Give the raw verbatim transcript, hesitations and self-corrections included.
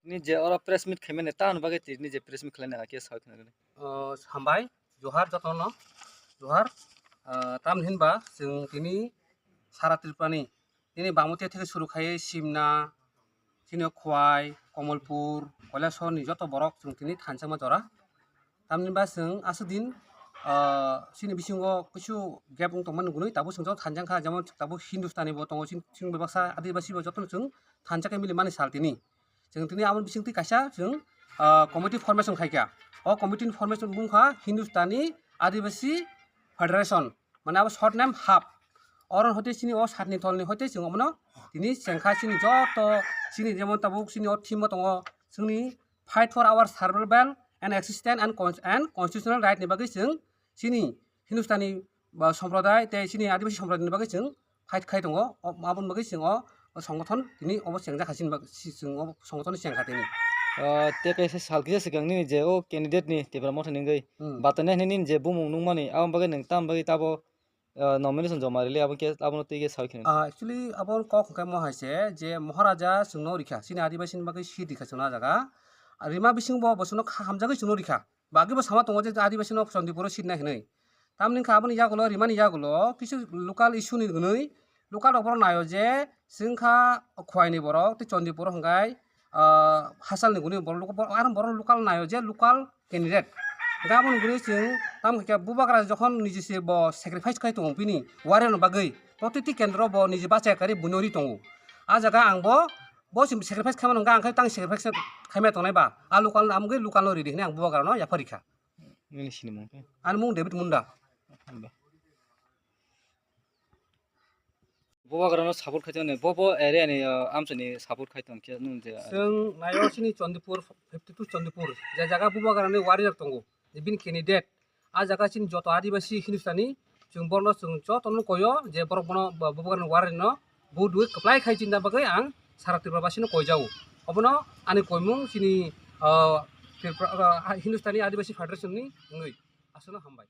Nini je oro press meet khaimani, tamoni bagwi tini je press meet khlaina khe sawi khna rwdi. O, hambai, Johar jotono, Johar. Ah, tamni hinba chwng tini sara Tripurani, tini Bangmati theke suru khai Simna, chini Khwai, Komolpur, Kailasahar ni joto borok chwng tini thansa ma jora. Tamni ba chwng aswk din, ah, chini bisingo kisu gap wng tongmani nugwi tabuk chwng joto thansa kha, jemon tabuk Hindustani bo tongo, chini, chini bebaksa Adibasi bo jotono chwng thansa khe mili mani sal tini. Chwng tini aboni bisingtwi kaisa chwng, ah, committee formation khai kha. O committee ni formation bung kha Hindustani Adibasi Federation, mane abo short name hap. Oro hoite chini o satni tolni hoite chwng omono tini chengkha chini joto chini jemon tabuk chini o theme o tongo chwngni fight for our survival and existence and con-, and constitutional right ni bagwi chwng chini Hindustani ba somproday tei chini Adibasi somproday ni bagwi chwng fight khai tongo. O, aboni bagwi chwng o, o songothon tini obo chengjak hai chini bagwi, si-, chwng o songothon chengkha tini. Ah, tei kaisa sal kisa swkang nini je o candidate ni Tipra Motha ni wngwi Hmm. batanai hinwi nini je bumung nukmani, aboni bagwi nwng tamni bagwi tabo, ah, nomination joma rwli, abo khe abono twi khe sawi khna. Ah, actually, abo kok hwnkhe mo hai se je Maharaja chwngno rikha, chini Adibasi ni bagwi seat rikha chwngno ah jaga. Rima bising bo, bo chwngno kha hamjagwi chwngno rikha. Bagwi bo sama tongo je Adibasi no Chandipur o seat nai hinwi. Tamni wngkha aboni yagulo, rimani yagulo, kisu local issue ni hwnwi, local rok bohrok naio je, chwngkha Khwai ni borok, tei Chandipur hwnkhe, ah, Hachal ni gwnwi borok, borok, aro borok local naio je, local candidate. Hwnkhe aboni gwnwi chwng, tamo khe Bubagra jokhon niji se bo sacrifice khai tongo bini warrior ni bagwi, protiti kendro bo niji bachai kari buino ri tongo. Ah jaga ang bo, bo se sacrifice khaimano hwnkhe ang khe tang sacrifice khaima tongnai ba, ah local no amgwi local no ridi hinwi ang Bubagra no yapharikha. Nini sinimung khe? Ani mung David Munda. Hamba. Bubagrano support khai tongni, bo, bo area ni, uh, amchani support khai tong khe nung je. Chwng naio chini Chandipur, fifty two Chandipur, je jaga Bubagrani warrior tongo, je bini candidate. Ah jaga chini joto Adibasi Hindustani, chwng borno chwng jotono koyo, je borok bono, bo, Bubagrani warrior no, vote wi kwplai khai chini bagwi ang sara Tripura basino koijao. Obono ani koimung chini, ah, Tripura, ah, Hindustani Adibasi Federation ni wngwi. Aswkno hambai.